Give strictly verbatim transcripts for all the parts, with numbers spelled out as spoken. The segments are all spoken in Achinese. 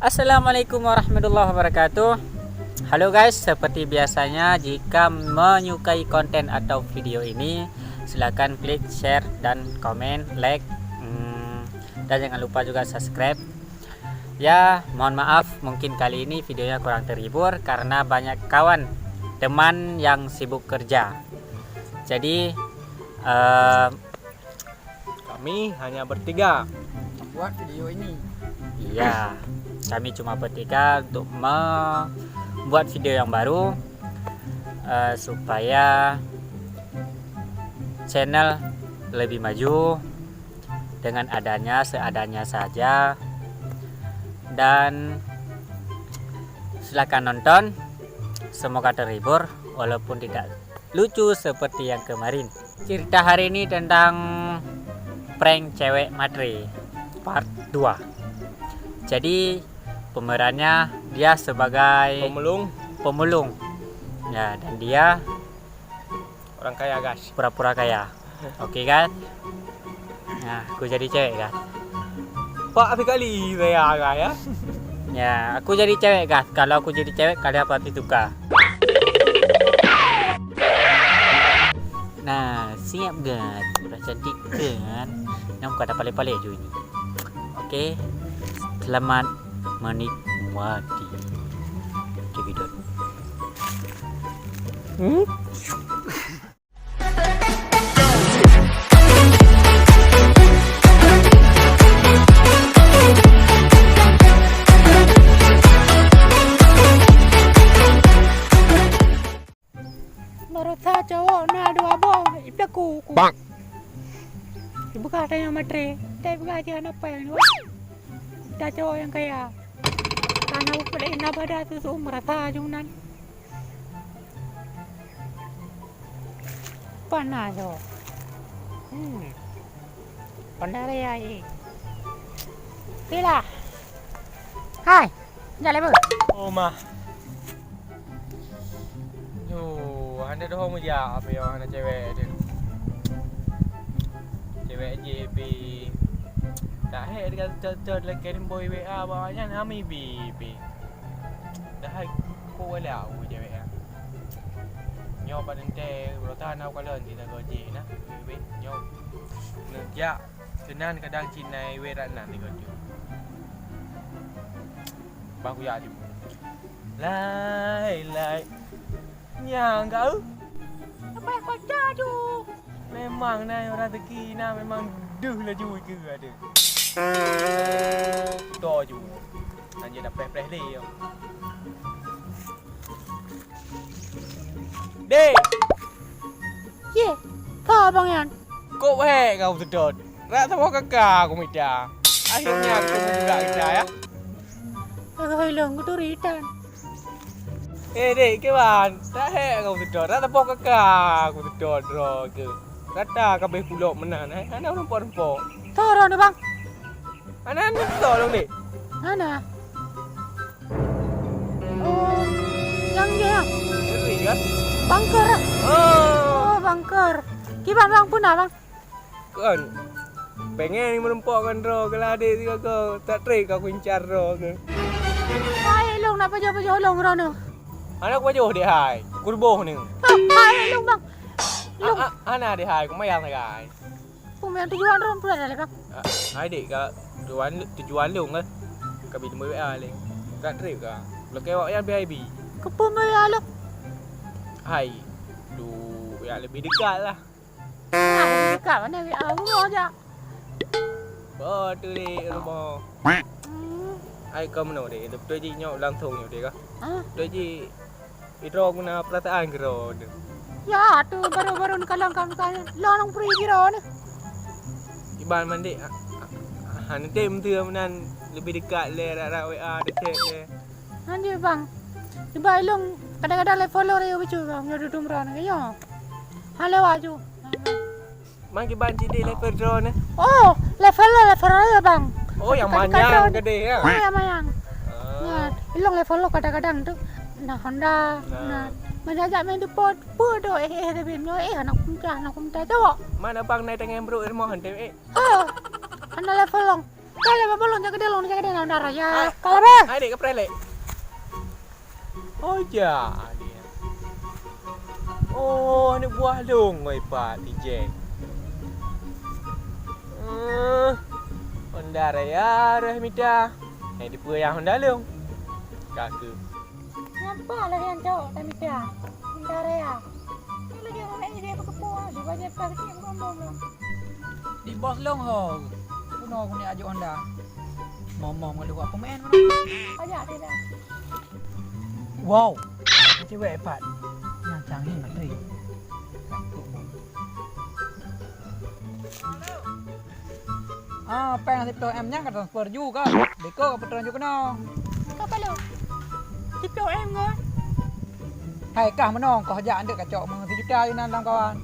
Assalamualaikum warahmatullahi wabarakatuh. Halo guys, seperti biasanya, jika menyukai konten atau video ini, silakan klik share dan komen, like, hmm, dan jangan lupa juga subscribe. Ya, mohon maaf, mungkin kali ini videonya kurang terhibur karena banyak kawan teman yang sibuk kerja. Jadi, eh, kami hanya bertiga membuat video ini. Iya, kami cuma bertiga untuk membuat video yang baru, eh, supaya channel lebih maju dengan adanya, seadanya saja. Dan silakan nonton, semoga terhibur walaupun tidak lucu seperti yang kemarin. Cerita hari ini tentang prank cewek matre part dua. Jadi, pemerannya dia sebagai pemulung. Pemulung. Ya, dan dia orang kaya, guys. Pura-pura kaya. Oke, guys. Nah, aku jadi cewek, guys. Pak sekali saya, guys, ya. Ya, aku jadi cewek, guys. Kalau aku jadi cewek, kalian pasti suka. Nah, siap, guys. Udah cantik, kan? Nampak dah palék-palék ju ini. Oke. Selamat menikmati. Cekidot. Hmm? Barosa cowok na dua boh, ipeulaku ku. Bang. Ibuka tanya matre, tak ibuka aja apa yang dua. Kita cowok yang kaya. Karena aku dah indah pada susu merasa aja nan. Panas tu. Hmm. Panas raya ye. Pilah. Hai. Jalan apa? Oh, mah. Yo, hana doh meujak apa yo hana cewek tu. Cewek je pi. Tak hek dekat cocok lagi boy W A bawa nyan hami bi pi. Dah hai ko wala u cewek ah. Nyoe pat ente, urotan au kalon di tago jih nah. Weh, weh, nyoe. Neujak keunan kadang cit nai weh rat nan di gojo. Bah kuyak ju. Lai, lai. Nyang ka eu? Apa yang kau caju? Memang na orang teki na memang deuh laju ke ada. To ju. Hanya dah preh-preh le yo. Dek! Ye, ka abang nyan? Kok hek kau sedot? Rak saboh kaka aku mita. Akhirnya aku juga kita ya. Aku hilang, aku turi tan. Eh, dek, kiban? Tak hek kau sedot. Rak saboh kaka aku sedot, bro, ke. Rata kabeh pulok meunan, eh. Hana rempok-rempok. Toro ni, bang. Hana, hana sedot dong, dek. Hana. Oh, nyang dia. Ngeri kan? Bunker. Oh. Oh, bunker. Kiban bang, puna bang? Kan. Pengen meureumpok ngon droe keulah adek sigoe. Tak treb ka kuincar droe ke. Hai, long nak pajoh-pajoh long droe nyoe. Hana kupajoh dek hai. Kuruboh ni. Ha, hai, long bang. Long. Ah, ah, hana dek hai, kumayang sagai. Peue nyang tujuan droe peue lé, Bang? Ah, hai dek, ka tujuan, tujuan lôn kan. Ka bi teumui W A lé. Ka treb ka. Lakèe awak nyan B I B. Keupeue meuwee lôn? Hai, tu yang lebih dekat lah. Ah, lebih dekat mana W A uroe jak. Betul dek, rumoh. Hmm. Hai, ka meunoe dek, beutôi jih nyoe langsong nyoe dek ka. Ah. Beutôi jih. Sidroe guna peurasaan keudroe tu. Ya, tu baru-baru neukalon ka meusajan. Lôn nyang pri sidroe nyoe. Iban mandek, ha, ha, ha, nanti menteri meunan lebih dekat lé rak-rak W A dekat lé. Nanti bang, iban ilong kadang-kadang lé follow rayo bacut bang, nyoe dudum ran, ya. Halo aju. Man kiban cit dek level drone eh? Oh, level lo, level lo ya, Bang. Oh, yang manyang gede ya? Oh, yang manyang. Ah. Nah, ilong level lo kadang-kadang tu. Nah, Honda. Nah. Nah, menjajak main depot. Bodoh eh eh tapi nyoe eh anak muda, anak muda cowok. Mana bang naik dengan bro rumah hantu eh? Oh, anak level long. Ka lheueh, Bang, bolong, jak keudeh lôn, jak keudeh lôn, darah ya. Hai. Ka lheueh, Bang. Hai, dek, kapreh lé. Oh, jak dia. Oh, aneuk buah lôn ngoi pat di Jack. Eh, Honda Raya reh mita. Hai, dipeue nyang Honda lôn? Ka keuh. Nyan pat lagèe nyan cok tamita. Honda Raya. Nyoe lagèe ureueng laén jih peukeupue, di bajèe plastik bukan bom lom. Di bos lôn ho. Bunoe keuneuk ajok Honda. Moh-moh ngon luwah peumaén bunoe. Ajak dia dah. Wow. Cewek hebat. Nyan canggih materi. Ah, péng siploh M nyan ka transfer ju ka. Biko ka peutrön ju keunoe. Ka paloe? Siploh M ngon? Hai kah meunoe, kah jak, andeuk kacok meusijuta inan lam kawan.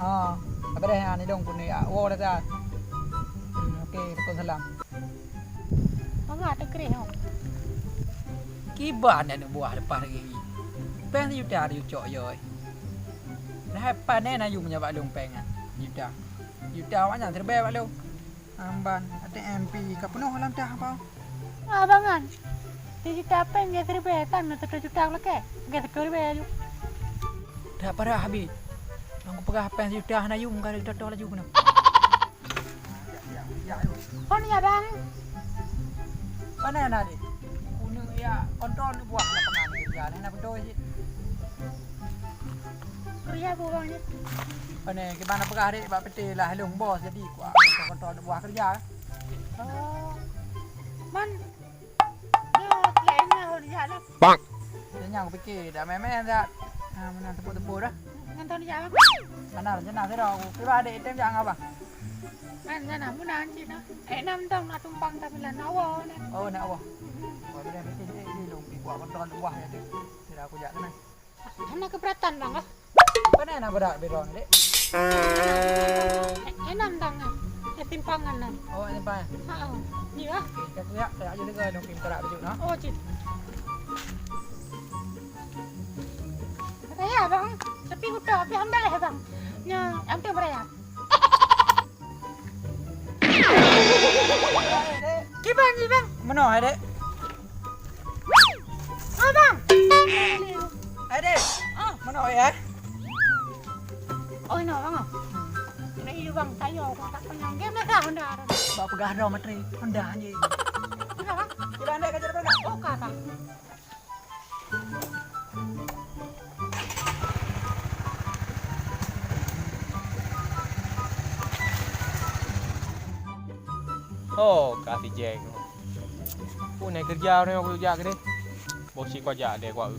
Ah, ka beureh nyan, idong pun ya. Wo dah dah. Hmm, okey, Waalaikumsalam. Mangat teukreh, ho. Kiban aneuk buah leupah lagèe nyan. Péng sijuta teucok yoi. Dah pané na yum nyan bak lôn péng nyan. Juta. Juta awak nyan siribèe bak lôn. Amban, A T M pi ka peunoh lam tah apa? Abang kan? Sijuta péng gèt siribèe tan na siploh juta lakèe. Gèt siploh ribèe aju. Dak parah habéh. Bang kupeugah péng sijuta hana yum ka geutoh laju keunoe. Kon ya, Bang? Pane na, Dek? Keuneuk ya kontrol aneuk buah lapangan keureuja, na beutôi cit. Keureuja peue, Bang, nyoe? Pane, kiban na peugah, Dek, bak P T lah lôn bos, jadi kuat kontrol aneuk buah keureuja. Oh. Man, Nyoe laén na hon jak lom. Bang. Nyan nyang kupike dah meu'en-meu'en dah. Ha, meunan teupeue-teupeue dah. Ngon thon jak, Bang. Hana rencana sidroe, kiban adék item jak ngon abang. Kan sana meunan cit nah. Eh, nam dong na tumpang tapi lah na woe nah. Oh, na woe. Oh, dia mesti eh, eh, lôn pi buat kontrol buah ya tu. Sira aku jak keunan. Hana keberatan, Bang, ah. Pane na beudak bidong, Dek? Eh, enam tangan. Eh, timpangan nan. Oh, ini pa. Ha, oh. Iya. Oke, kita kuyak, kayak aja juga dong, pintar aja juga, nah. Oh, cit. Kata ya, Bang. Tapi udah, tapi ambil ya, Bang. Nya, ambil berapa? Kiban jih, Bang? Meunoe, Dek. Ah, Bang. Hai, Dek. Ah. Meunoe, ya? Oh, inoe, Bang. Kena ilu, Bang. Tayo, Bang. Tak pernah. Game dah, Honda. Bak peugah droe materi. Honda, anjing. Kenapa? Kiban, Dek, ka jadi peugah. Oh, ka, Bang. Oh, ka si Jack. Pun naik kerja orang aku jak ke deh. Bosi kau jak deh kau.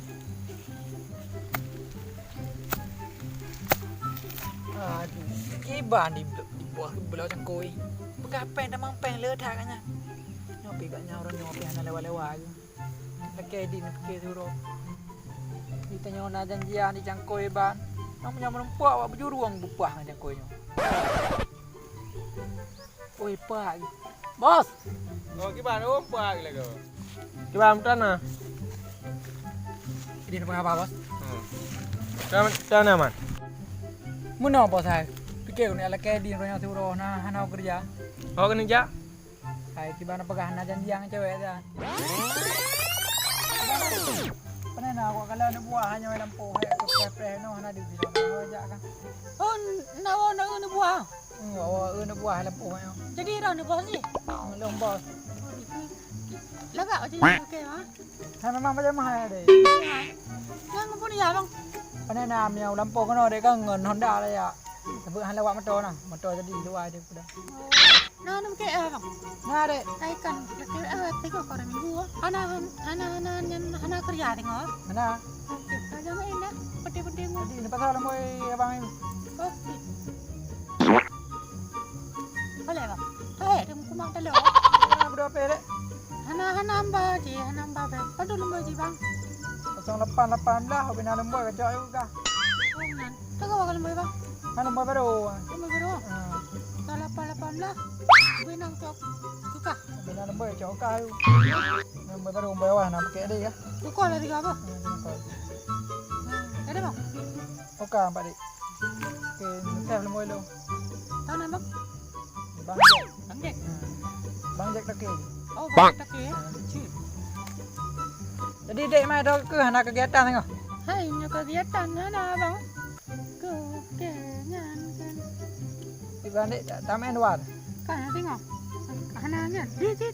Aduh, kiban di, di bawah belau cangkoi. Peugah peng tamang peng le that katnya. Nyoe pi gak nyawa nyoe pi hana lewa-lewa. Lakèe di neupike siuroe. Di tanyoe na janjian di cangkôi ban. Nyang meunyoe meureumpok awak beujurông beupah ngon cangkôi nyoe. Oi, pak. Bos. Oh, kiban, oh, pak lagèe. Kiban, meutan na. Ini apa, Bos? Hmm. Kiban, meutan na, Man? Meunoe, Bos, hai. Pike keuneuk lakèe di roh nyang siuroe na hana keureuja. Oh, keuneuk jak? Hai, kiban peugah hana janji ngon cewek dah. Pane na awak kalau aneuk buah nyoe lam poh, hai, tu preh-preh noh hana deuh sidroe jak kan. Oh, na, na aneuk buah. Hmm, awak aneuk buah lam poh nyoe. Jadi roh aneuk buah sih. Lôn bos. Lagak macam ni, okey, ha? Hai, memang macam mana deh? Nyang pun ya, Bang. Pane na meunyoe lam poh keunoe deh kan ngon Honda lah ya. Tapi hana lewat motor nah, motor jadi luar je. Nah, nam kek ah, Bang. Nah, dek. Ai kan, kek ah, tiga kali minggu. Hana, hana, hana, hana, hana kerja tengok. Hana. Okey, kerja main dah. Penting-penting. Jadi, ni pasal lamboi abang ni. Okey. Boleh, Bang. Eh, dia kumang tadi. Hana berapa, dek? Hana, hana hamba ji, hana hamba be. Padum lamboi ji, Bang? Kosong lapan lapan belas, bina lamboi kacau juga. Oh, nan. Tengok kalau lamboi, Bang. Hana lamboi baru. Lamboi baru? Ha. Kosong lapan lapan belas. Bina cok. Tukar. Bina lamboi cok kah tu. Lamboi baru, lamboi awah nak pakai dia ya. Tukar lah tiga apa? Ha, tukar. Ha, ada, Bang? Oka, Pak Dik. Okey, sukses lamboi lu. Tahu nama, Bang? Bang Jack. Bang Jack? Hmm. Oke. Oh, bang, oke. Cik. Jadi, dek mai droe keuh hana kegiatan tengok? Hai, nyoe kegiatan hana, bang. Keuh, oke, nyan kan. Iban dek ta-, tamen wan. Kan, tengok. Hana nyan. Cik, cik.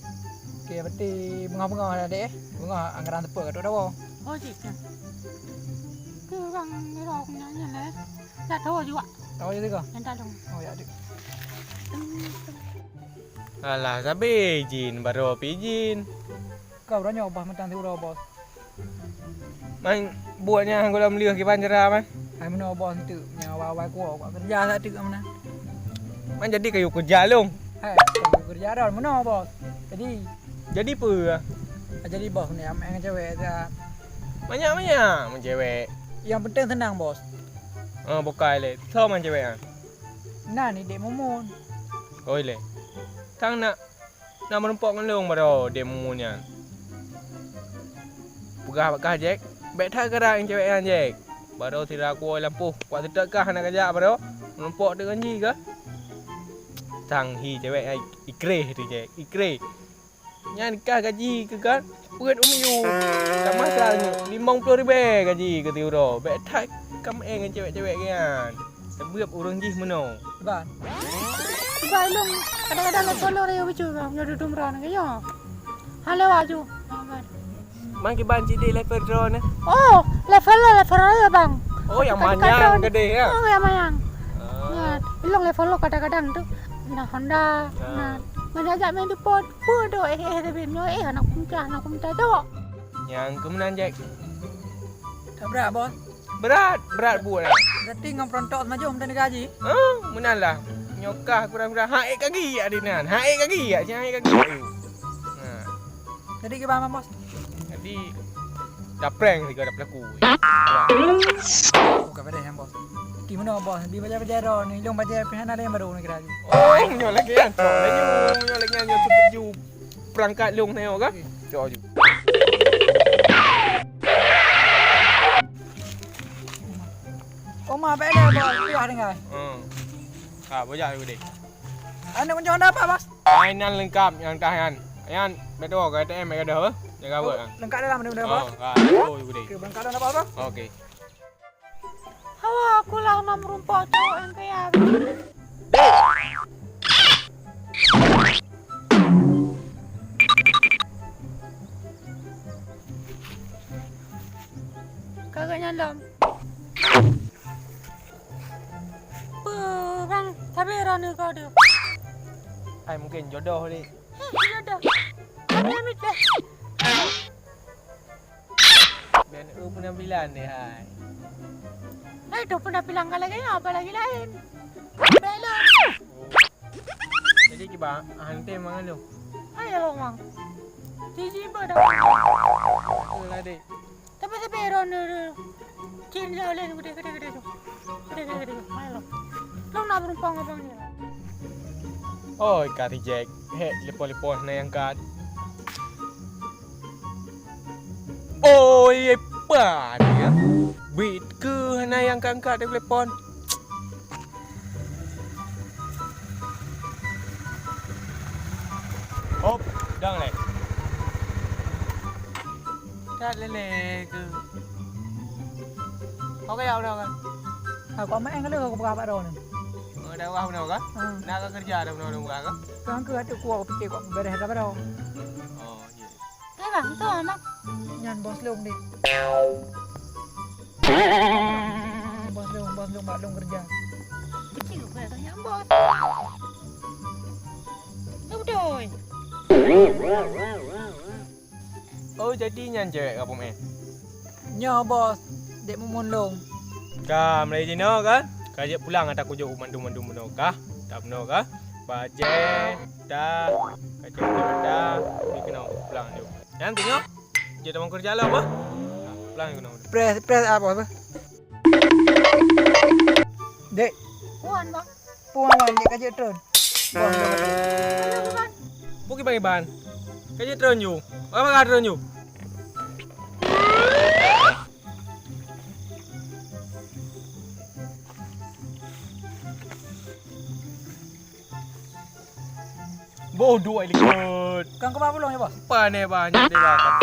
Oke, berarti beungoh-beungoh dah, dek, eh? Beungoh anggaran teupeu ka trok dawa. Oh, cik, cik. Keuh, bang, nyoe nyan, nyan, eh. Dak tahu juga. Tahu juga? Nyan tak dong. Oh, ya, dek. Alah, sabe izin, baroe pih izin. Ka uroe nyoe, Bos, mantong siuroe, Bos. Man, buet nyang gohlom lheueh kiban cara, man. Hai meunoe, Bos, enteuk nyang awai-awai kuwoe, kuat keureuja that teuk meunan. Man jadi kayue keureuja lôn. Hai, kayue keureuja droe meunoe, Bos. Jadi? Jadi peue? Ah, jadi, Bos, ni, amai ngon cewek, dah. Manyak-manyak, meun cewek. Nyang penting seunang, Bos. Oh, bukai lé. Soe man cewek nyan? Na ni Dek Mumun. Oi lé. Tang nak, nak meurumpok ngon lôn baroe Dek Mumun nyan. Peugah bak kah, Jack. Bèk that geura ngon cewek nyan, Jack. Baroe sira kuwoe lampôh. Kuat seutôt kah hana kajak baroe. Meurumpok deungon jih kah? Tang hi cewek nyan ikréh tu, Jack. Ikréh. Nyan kah gaji keu kan? Peuet u miyueb. Tamah tanyoe limong ploh ribèe gaji keu siuroe. Bèk that kam ék ngon cewek-cewek nyan. Sabab ureueng jih meunoe. Ban. Ban lôn kadang-kadang lé follow rayeuk bacut bang, nyoe dudoe meurah nyoe. Halo aju. Man kiban cit deh level droeneuh. Oh, level lo, level rayeuk bang. Oh, nyang manyang gadeh ya? Oh, nyang manyang. Ah. Ya, ilong level lo kadang-kadang tu. Nah, Honda. Ah. Nah, banyak jak main depot. Peue tu, eh, eh, tapi nyoe, eh, anak kumta, anak kumta cowok. Nyang keumeunang, Jack. Tabrak, Bos. Berat, berat buet nyan. Berarti ngon peuruntok seumajom dan gaji? Huh, meunan lah. Nyoe kah kurang-kurang. Ha, ék kagi ya di nan. Ha, ék kagi ya. Cina ék kagi ya. Nah. Jadi gimana, Bos? Jadi, dah prank juga dah pelaku. Bukan pada yang, Bos. Di mana, Bos? Di baja-baja dah ni. Ilong baja pihak ada yang baru ni kira. Oh, nyoe lagi kan. Nyoe lagi kan. Nyoe cukup ju. Perangkat lông tengok ke? Cok ju. Oma bèk lé, Bos. Payah dengar. Hmm. Ha, bajak dulu deh. Aneuk meunyoe na apa, Bos? Mainan lengkap nyang tah nyan. Nyan, betul ke A T M ka dah, eh? Jaga buat, ah. Lengkap dalam ni, Bos? Oh, ha, betul ju deh. Okey, berangkat dah, Bos? Okey. Hawa, aku lah na meurumpok cowok nyang kaya. Kagak nyalom. Peue, bang, sabe droeneuh keu deuh. Ai, mungkin jodoh deh. Heh, jodoh. Kami amit deh. Dan, oh, penampilan deh, hai. Eh, tu penampilan ka lagèe nyoe, apa lagi laén? Belum. Jadi, kiban, ah, nanti mangan lu. Ayo, Mang. Cici apa dah? Betul lah, dek. Tapi, tapi, Ron, Ron, Ron. Cin, dah, dah, gede, gede, gede tu. Gede, gede, gede tu. Ayo, Long. Long nak berempang abang ni. Oi, ka reject. Hek, leupon-leupon hana nyang angkat. Oi, pan ya. Bit keuh hana nyang angkat telepon. Hop, dang lé. That lé-lé keuh. Oke, ya udah kan. Aku amat yang kalau aku buka apa dah ni. Oh, dah wah benar kan? Hmm. Nak kerja dah benar-benar kan? Kan ke ada kuah pikir kok beres dah pada. Oh, iya. Hai bang, tu amak. Nyan bos lông deh. Bos lông, bos lông, bak lông kerja. Kecil ke tu yang bos? Betul. Oh, jadi nyan cewek kamu eh? Nyoe bos, dek mumun lông. Ka mulai jinoe kan? Ka jeuet pulang ata kujok mandum-mandum bunoe kah? Tak bunoe kah? Bajée, ta, kacamata, di keunoe pulang jok. Nyan tu nyoe. Jeuet tamong keureuja lom, bah. Pulang jok keunoe. Press, press apa, bah? Dek. Puan, bah. Puan, bah, dek ka jeuet tron. Puan, bah. Puki bagi ban. Ka jeuet tron ju. Bagaimana tron ju? Oh, duek likot. Kang, keuba pulang ya, Bos? Pane banyak deh lah.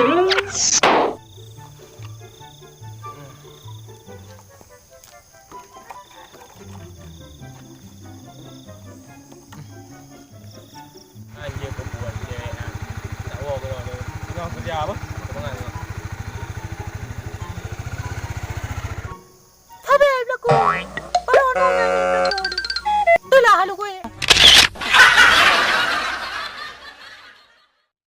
Anjir, perempuan cewek, ah. Tak wow, kalau ada. Tengah kerja apa? Semangat tengah. Sabe berlaku.